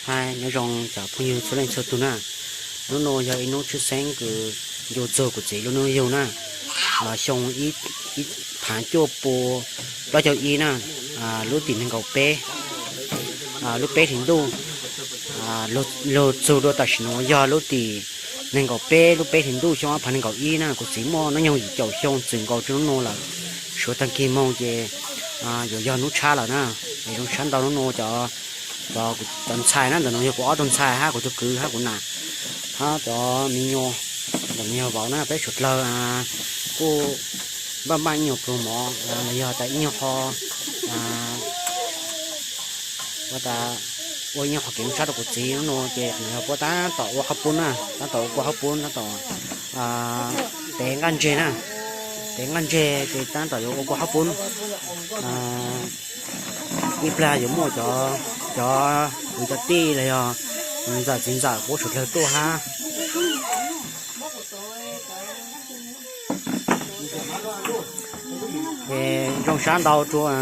Hais nyob zoo cov phooj ywg txhua leej txhua tug na, hnub no yog ib hnub tshwj xeeb kws ncu txug kuv txiv lub hnub yug na, xyoo ib phav cuaj pua plaub caug ib na, lub tim nees nkaum peb, lub peb hlis ntuj, lug txug rua tam sim nuav yog lub tim nees nkaum peb lub peb hlis ntuj xyoo ob phav nees nkaum ib na. Kuv txiv muaj hnub nyoog yim caum xyoo txwm nkaus rua hnub no lawm, suav tag kis moog ces yuav yog hnub tshab lawm na. Es zoo sab ntau hnub no cov, cov, cov ntxhais na, ntawm no yog kuv ob tug ntxhais hab kuv tug kwv hab kuv nam, hab cov me nyuam, ntawm no yog vauv na, peb suav dlawg kuj npaj npaj ib nyuag pluag mov los yog tas ib nyuag qho, ua tas ua ib nyuag qhov kev zoo sab rau kuv txiv hnub no ces kuv yog puab tab tom ua qhov pub na, tab tom ua kua qhov pub, tab tom tev nqaj ntseg na, tev nqaj ntseg ces tab tom yuav ua kua qhov pub. Ib plag yuav muaj cov, cov kwv cov tij los yog ntxawm txiv ntxawm puab suav dlawg tuaj hab. Es zoo sab ntau rua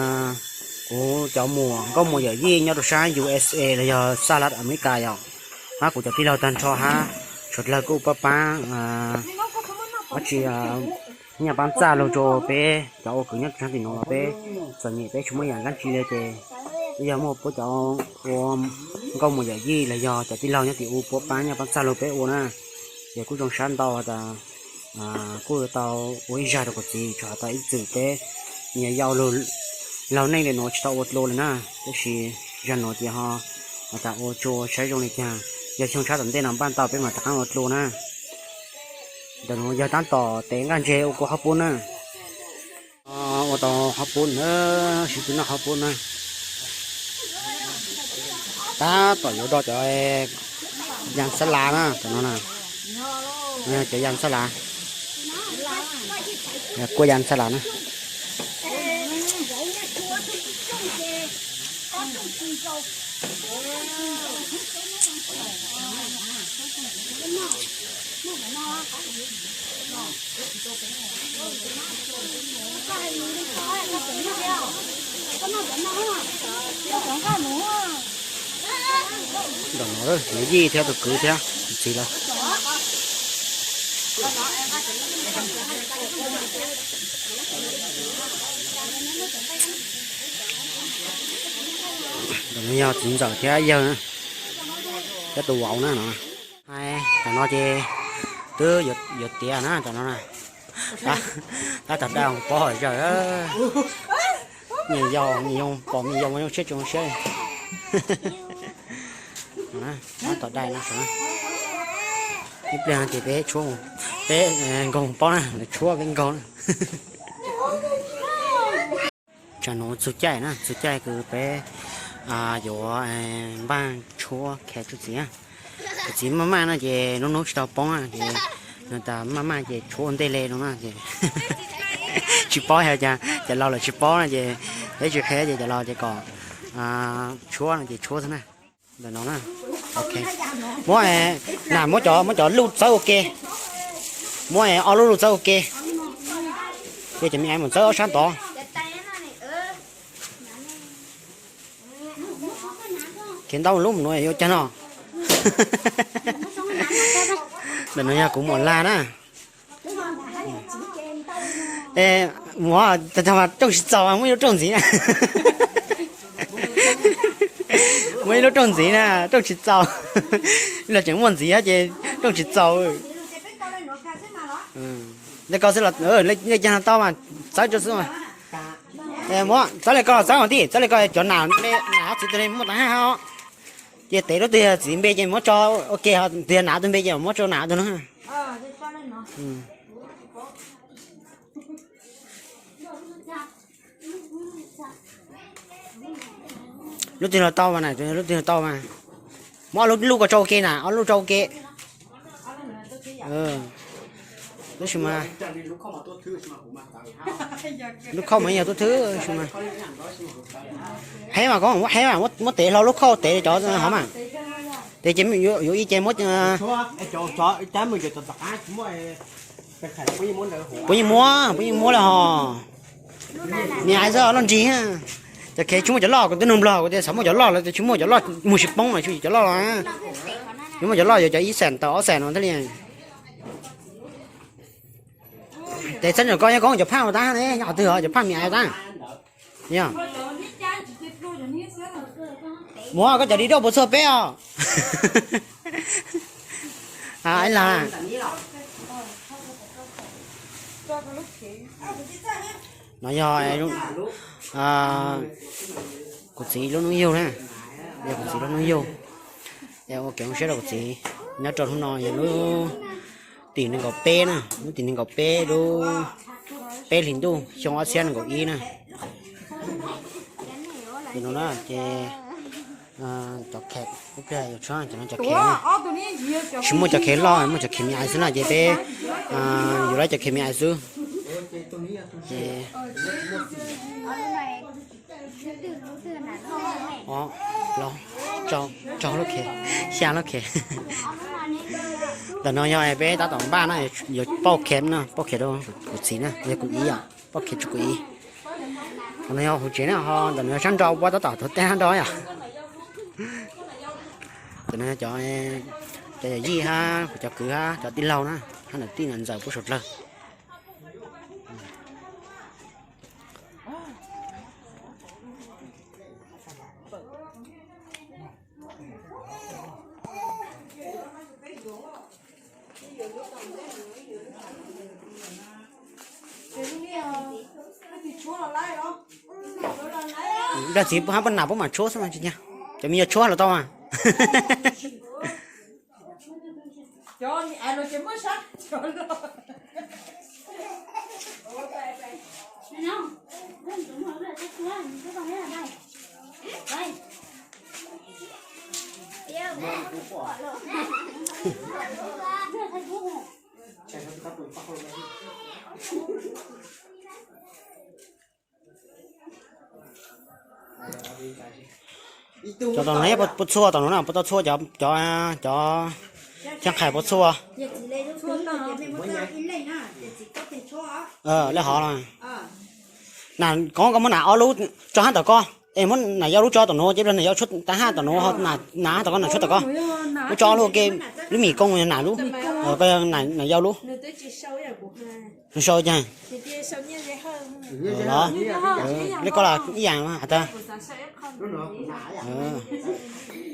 kuv cov muam nkauj muam yawm yij nyob rau sab U S A los yog Sahav Las Amelikas yom, hab kuv cov tij laug tag nrho hab, suav dlawg kuj pab pab, dab tsi, nyaj pab txaj lug rua peb cov ua kwv nyob rau sab tim nuav los peb txom nyem peb tsis muaj yam dab tsi le ces twb yog muaj puab cov ua nkauj muam yawm yij los yog cov tij laug nyob tim u puab pab nyaj pab txaj lug peb ua na. Ces kuj zoo sab ntau tas kuj yuav tau ua ib zag rau kuv txiv tso has tas ib txwm peb nyias yau laug neej le nuav tsis tau ua dlua le na, tab sis zag nuav ces ho has tas ua tsua saib zoo le caag, yog xyoo tshab tom ntej no npaj tau peb mam rov qaab ua dlua na. Ntawm nuav yog tab tom tev nqaj ntseg ua kua qhov pub na. Ua tau qhov pub na, sib tw noj qhov pub na. Tab tom yuav do cov yas xab las na, cov no na, cov yas xab las, kua yas xab las na. Ntawm no, yawm yij thiab tus kwv thiab tus txiv lawm. Ntawm no yog txiv ntxawm thiab yawg na, thiab tus vauv na no. Hais tam no ces twb yuav tiav na tam no na. Tab tom dai pob hauv zawg. Nyias yau, nyias yau, pom nyias yau mas zoo siab tsis zoo siab li. Tab tom dai no. Ib pliag no ces peb tshuab, peb nkaug pob na, lawv tshuab peb nkaug na. Tsam nuav txug caij na, txug caij kws peb yuav npaj tshuab kha rau txiv. Kuv txiv maj maj no ces nub nub tsis tau poob na ces nws tas maj maj ces tshuab ua ntej le no na ces tsis paub yog cas cov laus lawm tsis paub no ces peb tsis qhia ces cov laus ces kom tshuab no ces tshuab xwb na. Ntawm no na. Muab, na muab cov, muab cov luj txawb ua ke. Muab ob lub luj txawb ua ke. Ces cov me ais mus txawb ob sab tod. Khiav ntau lub mus nuav yuav ua caag no. Ntawm no yog kuv muam Lag na. Muam, rooj tsis txaus, muaj ib lub rooj ntxiv na. Muaj ib lub rooj ntxiv na, rooj tsis txaus. Los tseem muaj ntxiv ces rooj tsis txaus. Le ko xwb, le caag no tau mas txawb rau xwb mas. Muab txawb le ko los txawb mas tij, txawb le ko cov nam, nam txiv tug le muab tau hab os. Ces tev lub twg yog txiv npe ces muab tso ua ke, ho twg yog nam tug npe ces muab tso nam tug no. Lub twg los tau mas, lub twg los tau mas. Muab ob lub, lub ko tso ua ke na, ob lub tso ua ke. Tab sis mas lub khauj mas yog tuaj thwb tab sis mas. Hab mas koj muab hab mas muab tev hlo lub khauj tev cov hov mas. Tes ces yuav ib ce muab. Puab yeej muab, puab yeej muab le hos. Niam hais xwb, loj nrig. Cov khev tsis muaj cov loj, kuv twb nug Nplog kuv tias xav muaj cov loj lawv tias tsis muaj cov loj, mus tsis poob los tsis muaj cov loj. Yuav muaj cov loj yuav cov ib xees tawm ob xees no thiaj li. Ces txheeb tsoom koj nyob koob cov phaj ua tab ne, nyob qhov twg os, cov phaj mi ais tab. Yog. Muab koj cov di doj puas txhua peb os. Ib las. No yog kuv txiv lub hnub yug na, yog kuv txiv lub hnub yug. Es ua kev zoo siab rau kuv txiv nyob rau hnub no yog lub tim nees nkaum peb na, lub tim nees nkaum peb lub peb hlis ntuj xyoo ob txhiab nees nkaum ib na. Ces no na ces cov khev, ib pliag yuav tshuab cov no cov khev na. Tsis muaj cov khev loj, muaj cov khev mi ais xwb na ces peb yuav lawv cov khev mi ais xwb. Ces rau lub khev, xya lub khev. Ntawm no yog peb tab tom npaj na, yuav pauj khev na, pauj khev rau kuv txiv na, yog kuv ib yom, pauj khev rau kuv ib. Qhov no yog hauv tsev na, ho ntawm no yog sab nraud, tab tom tuav tej sab nraud yom. Ntawm no yog cov, cov yawm yij hab, kuv cov kwv hab cov tij laug na, hab nam tij nam ntxawm puab suav dlawg. Dag txiv hab puab nam puab mam tshuab xwb mas tsis nyag, cov me nyuam tshuab los tau mas. Cov tom no puab txhua tom no na, puab tau txhua cov, cov qhia qhais puab txhua. Lej hov los, nam koob koj muab nam ob lub tso hab tom koj, es muab nam yau lub tso tom nuav, ces nam yau tshuab tag hab tom nuav, nam hab tom koj, nam tshuab tom koj. Muab tso ob lub ua ke, lub mis koob nam lub, koj nam yau lub. Nws sau cas? Los, li koj los ib yam has tas.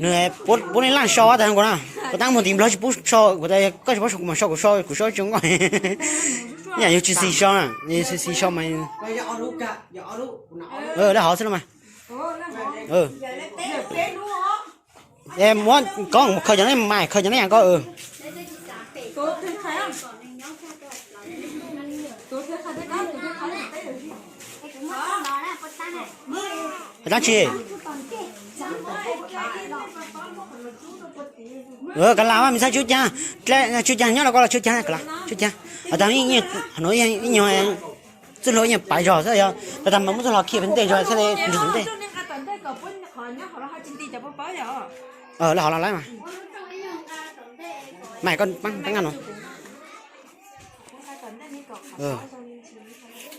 Nws puab leej laaj sau tas nkaus na, kuv tab muag tim Nplog tsis pub sau, kuv tas koj tsis paub sau kuv mam sau, kuv sau kuv sau tsis nkoj. Ib yam yus tsis xis sau na, yus tsis xis sau mas. Lej hov xwb no mas. Muab koob khaws cov no mas, khaws cov no yam koj. Dlaab tsi? Kav las mas, me txhab tsw caag, tsw caag nyob rau koj los tsw caag, tsw caag. Has tas ib nyuag txuj hlua ib nyuag paiv zog xwb, yog tas tas mas muab txuj hlua khi pem ntej zog thiaj li nrug ntej. Lawv hov los lawm mas. Mas koj paab nqaj no.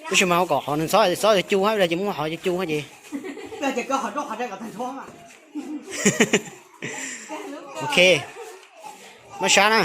Tab sis mas ua kom qhov nws txhob, txhob cu hab, ces muab qhov cu cu hab ces. Ok, maj sab na.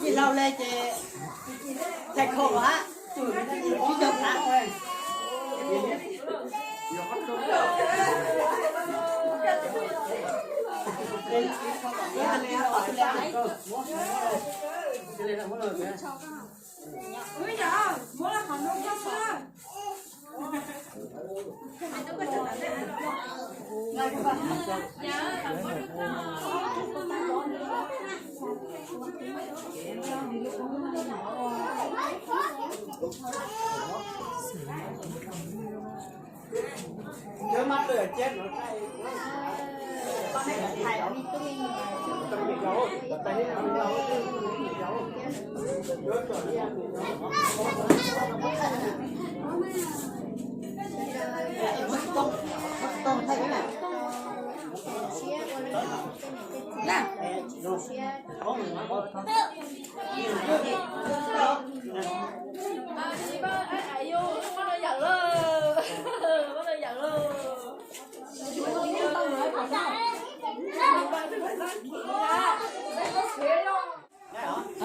Yij laug le ces thaij khau hab, ib yog tav.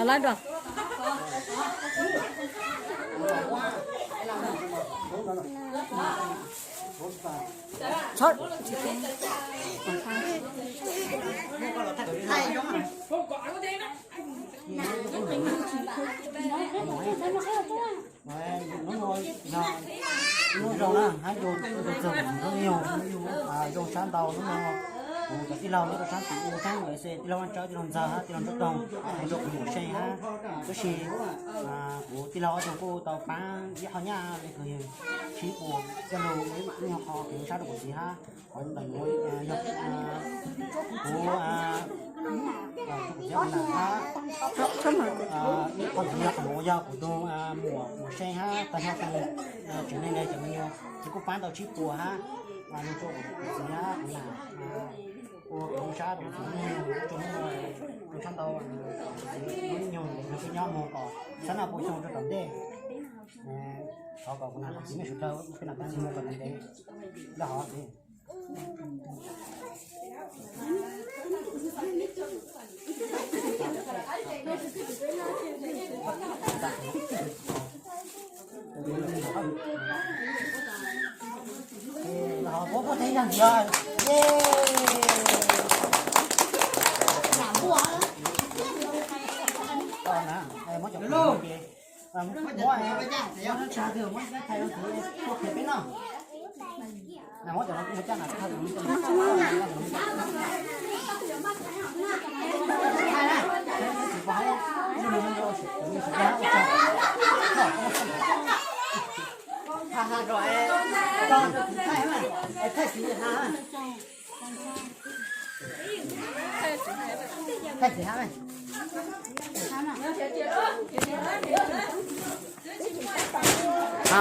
Lawv dua. Hnub no yog hnub zoo na, hab zoo txog hnub yug, zoo sab ntau hnub no. Kuv cov tij laug nyob rau sab tim U, sab U S A, tij laug Vaj Tsawb, tij laug Ntxawg hab tij laug Ntsuab Toog, kuv rau kuv mus seb hab. Tab sis kuv tij laug ob tug kuj tau paab ib qho nyaj le kws yog tsib puas coj lug ib nyuag qho kuv sab rau kuv txiv hab. Qhov ntawm nuav yog kuv, kuv txiv hab, qhov ntawm nuav yog kuv tug muam Muam Seej hab tag nrho tsev neeg le cov me nyuam, ces kuj paab tau tsib puas hab, nug rau kuv txiv hab kuv nam ua kuv sab rau kuv txiv, rau sab ntau, kuv txiv ib nyuag nyob moog kom sab naj puas xyoo rau tom ntej. Thov kom kuv nam kuv txiv mej suav dlawg peb nam tag nrho moog kom ntev ntev. Dab hov puab puab teg yag ntxiv, ye. Muab cov, muab, muab tsa twg muab thaij rau kuv, kuv qhia peb noj.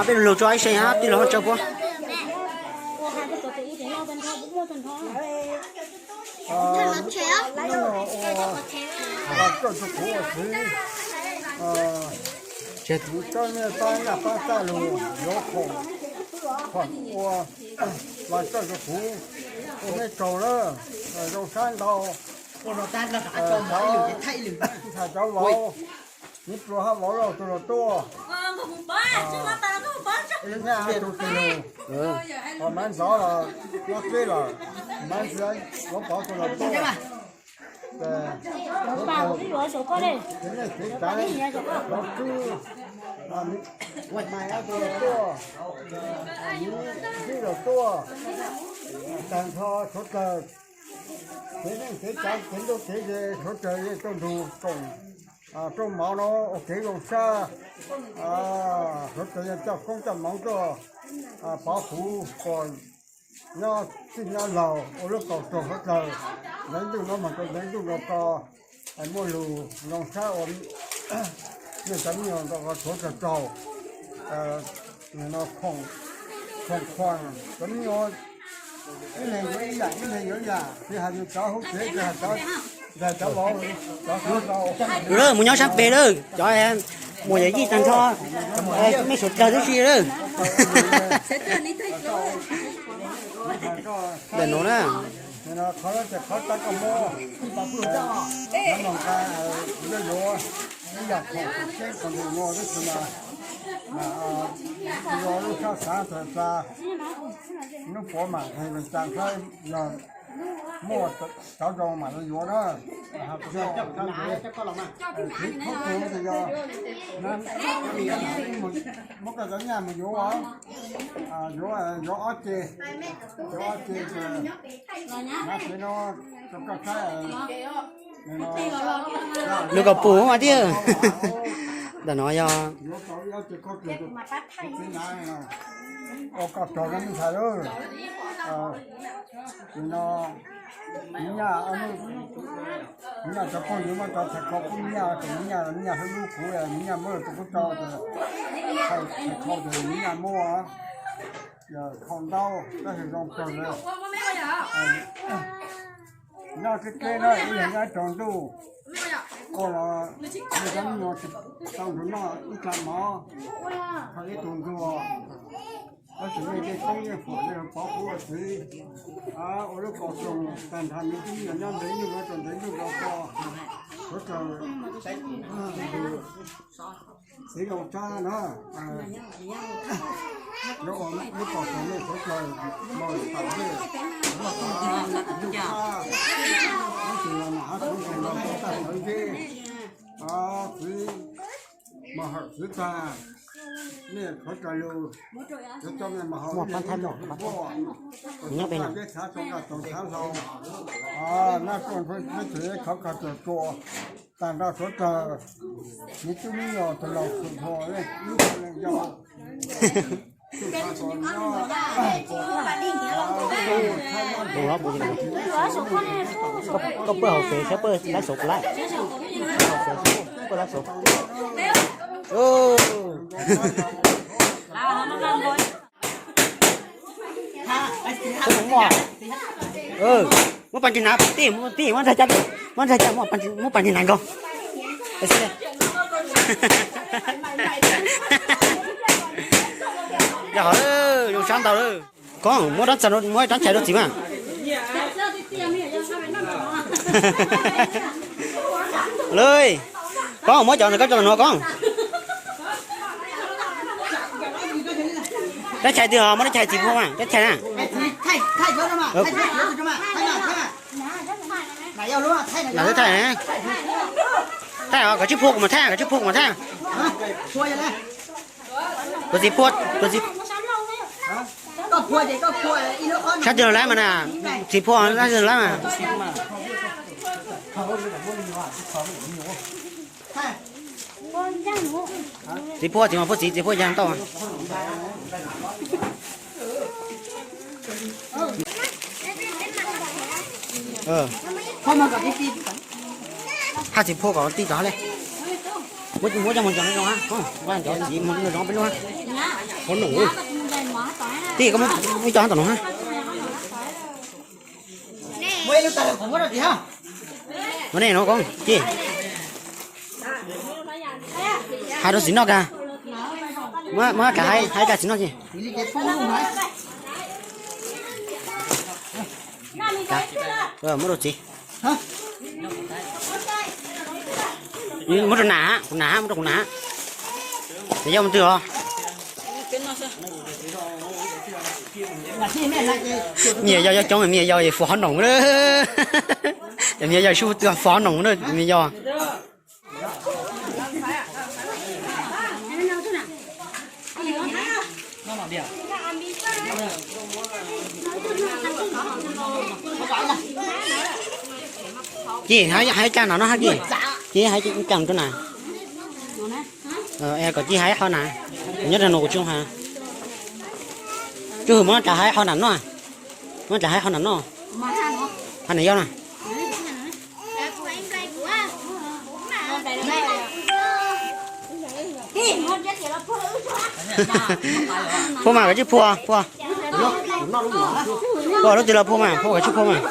Peb lug tso ib se hab, tij laug Haj Tsawb puab. Ua txhij, kuv txhij, kuv txhij nej pab nyaj pab txaj lug yuav khoom, khoom ua, mas txhij rua kuv ua mej tsaug na, zoo sab ntau. Thaum cov vauv, neb pluas hab vauv lauj tug los tuaj, nyaj tug teg lug, Mab Ntxov los, Mab Txib lawm, Mab Ntxib, vauv Pov tug los tuaj. Kev neej kev tsav, vauv Tswb, Maiv tug los tuaj, Maiv Ntxib los tuaj, tag nrho suav dlawg, kev neej kev tsav kev ntuj kev ze suav dlawg yeej tuaj nrug koom rooj mov no ua kev zoo sab. Suav dlawg yeej coj koob coj moov tuaj pov huv kom nyob txwj nyob laug ua lub kaus roog suav dlawg, ntev ntuj no moog rua ntev ntuj no tso, muaj lug zoo sab ua mej cov me nyuam suav dlawg tsaug. Khoom khuam cov me nyuam ib leeg yuav ib yam, ib leeg yuav ib yam, tsis has yug cov hub tsev, tsis has cov ntag cov vauv, cov suav dlawg. Lawm mus nyob saab pem lawm, cov muam yawm yij tag nrho, mej suav dlawg tib si lawm. Ntawm nuav na, qhov tab koj muab, moog nqa, yuav yuav ib yam khoom tseeb txog ntawm nuav tab sis mas, mas, ua lub sab xaav txag txag, nub puav mam hais lug tsaa saib yog muaj cov zoo mam li yuav na. Txiv khaub tug yog, muab koj cov nyaj mus yuav, yuav, yuav ob ce, yuav ob ce, txiv no rau koj saib. Lub kaus pum mas tij, ntawm no yog, ua koj tsaug na me ntxhais lawm. Txiv no, me nyaj, me nyaj cov phooj ywg muab rau thaj kho kuv me nyaj, tus me nyaj, me nyaj hlub hlub kuv, me nyaj muab rau kuv tso, thaj kho tus me nyaj muab, yog kho ntaub tab sis zoo kawg li. Nyob tsev teb na ib leeg nyob tsaus ntuj, ua los nej cov me nyuam tsis tau nrug noj ib tag mov, kho ib tug ntuag, tab sis nej tej koob yeej foom nej pov huv ua txiv, ua lub kaus roog tag nrho nej cov me nyuam nyob ntev ntuj no rau ntev ntuj no ko, suav dlawg txiv zoo sab na. Yuav ua lub kaus roog nej suav dlawg moog tas dej, muaj tag ntuj sab, tab sis mas hab txuv ntseeg los tag sawv ntseb, txiv mos hawm txiv tag, nej suav dlawg lug, yuav coj nej mos hawm ib leeg ib nrog kuv tuaj, tag nrho peb txhav tau nqaj tau txhav hlau, nab tuaj nrug peb tug khov kho tug tsua, tag nrho suav dlawg, me tub me nyuam tug laug tug hluas, ib tug leej yau, tug tag kom nyob, Koj puab haus fes saib puab laib xauv kuv laib. Puab laib xauv. Muab pas ntsis hnav, tij, tij, muab nrag ca, muab nrag ca, muab pas ntsis hnav nkaus. Yog, zoo sab ntau lawm. Koob, muab rab txag, muab rab chais rau txiv mas. Lawm, Koob, muab cov ntawm koj tso nuav Koob. Rab chais twg os, muab rab chais txiv puag mas, rab chais na. Thaij os, koj tsis puag kuv mas thaij, koj tsis puag kuv mas thaij. Kuv txiv puag, kuv txiv, sab twg los laib mas na, txiv puag sab twg los laib mas. Txiv puag, txiv mas puag txiv, txiv puag yag ntau. Hab txiv puag kom tij tod le. Muab coj mus ntxuav no zoo, muab cov txiv mus ntxuav peb lub. Tij, koj muab coj tom no ha. Muab nej no koob, tij. Hais rau txiv noj kag. Muab, muab kav hais, hais kav txiv noj tij. Muab rau txiv. Muab rau nam, kuv nam, muab rau kuv nam. Nws yog mus twg os? Me nyuam yau coob, me nyuam yau fuag qhov noom na. Me nyuam yau sib fuag qhov noom na, me nyuam yau. Ci, hais cas no no hab ci. Ci, hais cas rau na. Kom ci hais qhov na. Nyob rau no kuv tsis hais. Tsuj hwm muab rau hais qhov na no. Muab rau hais qhov na no. Qhov na yog na. Phua mas koj tsis phua, phua. Phua lub twg los phua mas, phua koj tsis phua mas.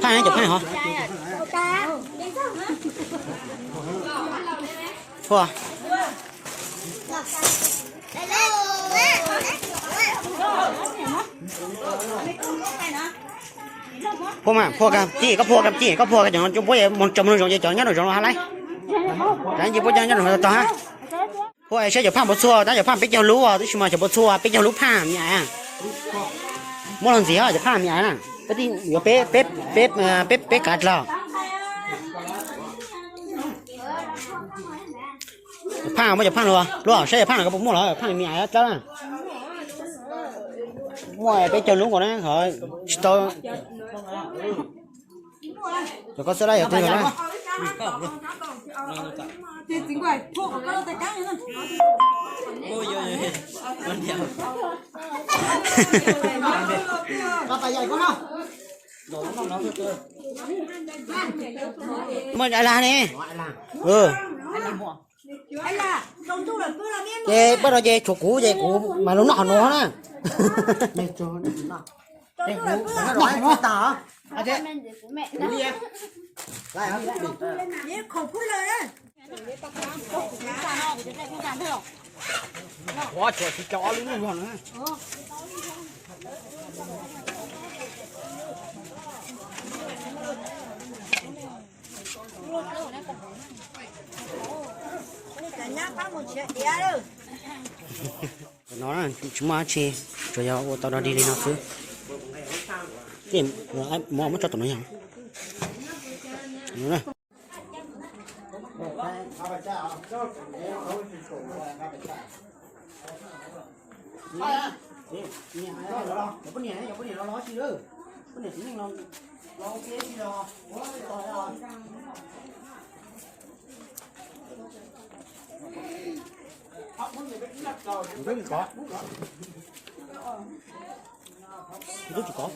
Phaj cov phaj hov. Phua. Phua mas, phua kag ci, koj phua kag ci, koj phua kag cov no, puab mus tso mus zoo ces cov nyob rau zoov los ha laib. Ces puab cov nyob rau tog ha. Phua saib cov phaj puas txhua, tab cov phaj peb caug lub, tab sis mas cov puas txhua peb caug lub phaj me ais. Muab los ntxiv cov phaj me ais na. Peb yuav peb, peb, peb, peb kav dlawg. Cov phaj, muab cov phaj los, pluag saib cov phaj no koj puas muaj los, phaj me ais dlawb na. Muaj peb caug lub nkaus na, tsis tau. Cov koj xwb lawm yog twg na. Muaj ai laj ne. Ces pab no ces tshuav kuv ces kuv mas los noj qhov no na. No tsis muaj dab tsi, tsuas yog ua tau dog dig li no xwb. Tej muab, muab tso tom no yog. Twb tsis kov.